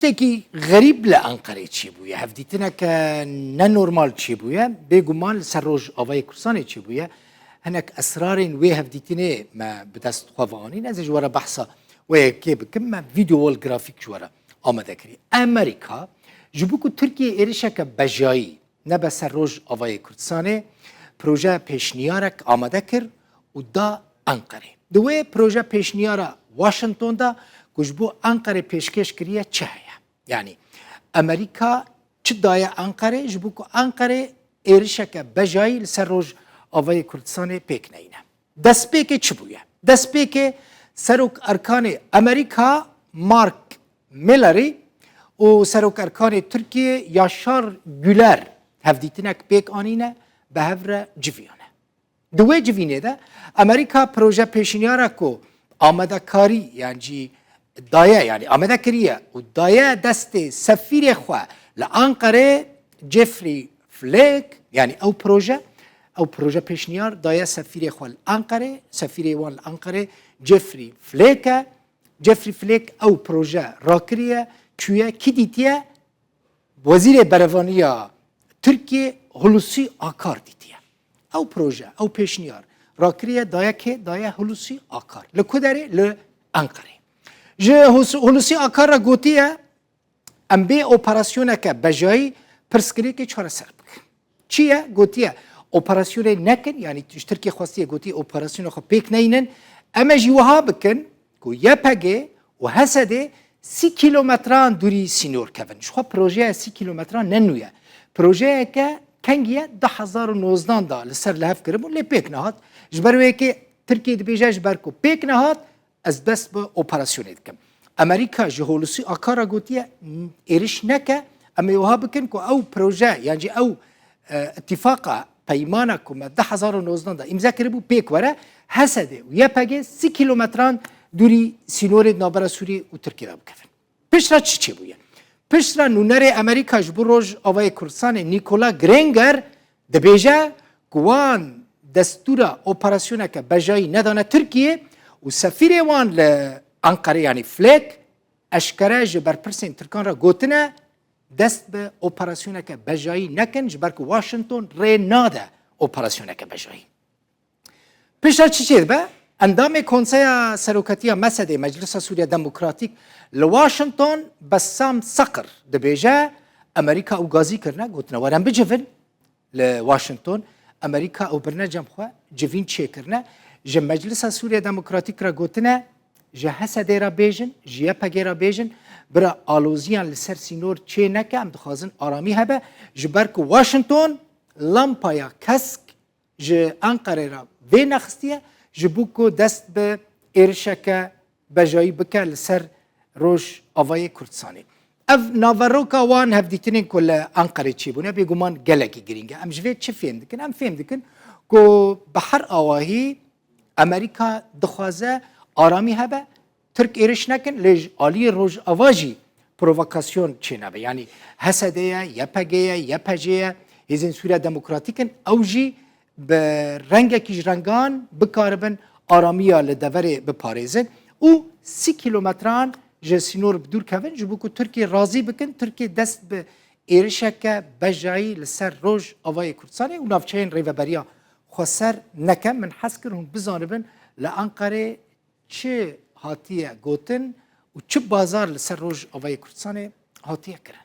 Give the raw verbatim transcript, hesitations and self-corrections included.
Tiştekî xerîb li Enqerê çêbûye. Hevdîtineke nenormal çêbûye. Bêguman li ser Rojavayê Kurdistanê çêbûye. Hinek esrarên wê hevdîtinê me bi dest xwe ve anîn. Ez ê ji we re behsa wê yekê bikim. Me vîdeo wal grafîk ji we re amade kirî. Amerîka ji bo ku Tirkiye êrişeke bejayî nebe ser Rojavayê Kurdistanê, proje pêşniyarek amade kir û da Enqerê. Di wê proje pêşniyara Washington de ku ji bo Enqerê pêşkêş kiriye çi heye? Yanî Amerîka çi daye Enqerê ji bo ku Enqerê êrişeke bejayî li ser Rojavayê Kurdistanê pêk neyne? Destpêkê çi bûye? Destpêkê Serok Erkanê Amerîka Mark Millerî û Serok Erkanê Tirkiyê Yaşar Güler hevdîtinek pêk anîne, bi hev re civiyane. Di wê civînê de Amerîka proje pêşniyara ku amadekarî yan jî daye, yanî amade kiriye û daye destê sefîrê xwe li Enqerê Jeffrey Flake, yanî ew proje, ew proje pêşniyar daye sefîrê xwe li Enqerê, sefîrê wan li Enqerê Jeffrey Flake e. Jeffrey Flake ew proje rakiriye, çûye, kî dîtiye? Wezîrê Berevaniya Tirkiyê Hulusi Akar dîtiye. Ew proje, ew pêşniyar rakiriye, daye kê? Daye Hulusi Akar. Li ku derê? Li Enqerê. Ji Hus-, Hulusi Akar re gotiye, em bê operasyoneke bejayî pirsgirêkê çareser bikin. Çi ye? Gotiye, operasyonê nekin, yanî ji Tirkiyê xwestiye, gotiye, operasyona xwe pêk neynin. Em ê jî wiha bikin ku Y P G û H S D sî kîlometran dûrî sînor kevin. Ji xwe projeya sî kîlometran ne nû ye. Projeyeke kengî ye, du hezar û nozdan da li ser li hev kiribûn, lê pêk nehat. Ji ber wê yekê Tirkiye dibêje, ji ber ku pêk nehat, ez dest bi operasyonê dikim. Amerîka ji Hulusi Akar re gotiye, êriş neke, em ê wiha bikin ku ew proje, yan jî ew, e, îtîfaqa, peymana ku me du hezar û nozdan de îmze kiribû pêk were, H S D û Y P G sî kîlometran dûrî sînorê di navbera Sûriyê û Tirkiyê de bikevin. Piştre çi çêbûye? Piştre nûnerê Amerîka ji bo Rojavayê Kurdistanê Nikola Granger dibêje ku wan destûra operasyoneke bejayî nedane Tirkiyê û sefîrê wan li Enqerê, yanî Flake, eşkere ji berpirsên Tirkan re gotine, dest bi operasyoneke bejayî nekin, ji ber ku Washington rê nade operasyoneke bejayî. Pişta çi çêdibe? Endamê Konseya Serokatiya M S D'ê, Meclisa Sûriya Demokratîk, li Washington, Bessam Sakir, dibêje, Amerîka ew gazî kirine, gotine, werin bicivin li Washington. Amerîka ew birine cem xwe, civîn çêkirine. Ji Meclisa Sûriya Demokratîk re gotine, ji H S D re bêjin, ji Y P G re bêjin, bira aloziyan li ser sînor çê neke, em dixwazin aramî hebe, ji ber ku Washington lampaya kesk ji Enqerê re vê nexistiye, ji bo ku dest bi êrişeke bejayî bike li ser Rojavayê Kurdistanê. Ev naveroka wan hevdîtinên ku li Enqerê çêbûne, bêguman gelekî girîng e. Em ji vê çi fêm dikin? Em fêm dikin ku bi her awahî Amerîka dixwaze aramî hebe, Tirk êriş nekin, lê ji aliyê Rojava jî provokasyon çênebe. Yanî H S D ye, Y P G ye, Y P J ye, Hêzên Sûriya Demokratîk in, ew jî bi rengekî ji rengan bikaribin aramiya li deverê biparêzin û sî kîlometran ji sînor bi dûr kevin, ji bo ku Tirkiye razî bikin, Tirkiye dest bi êrişeke bejayî li ser Rojavayê Kurdistanê û navçeyên Rêveberiya Xweser neke. Min hez kir hûn bizanibin li Enqerê çi hatiye gotin û çi bazar li ser Rojavayê Kurdistanê hatiye kirin.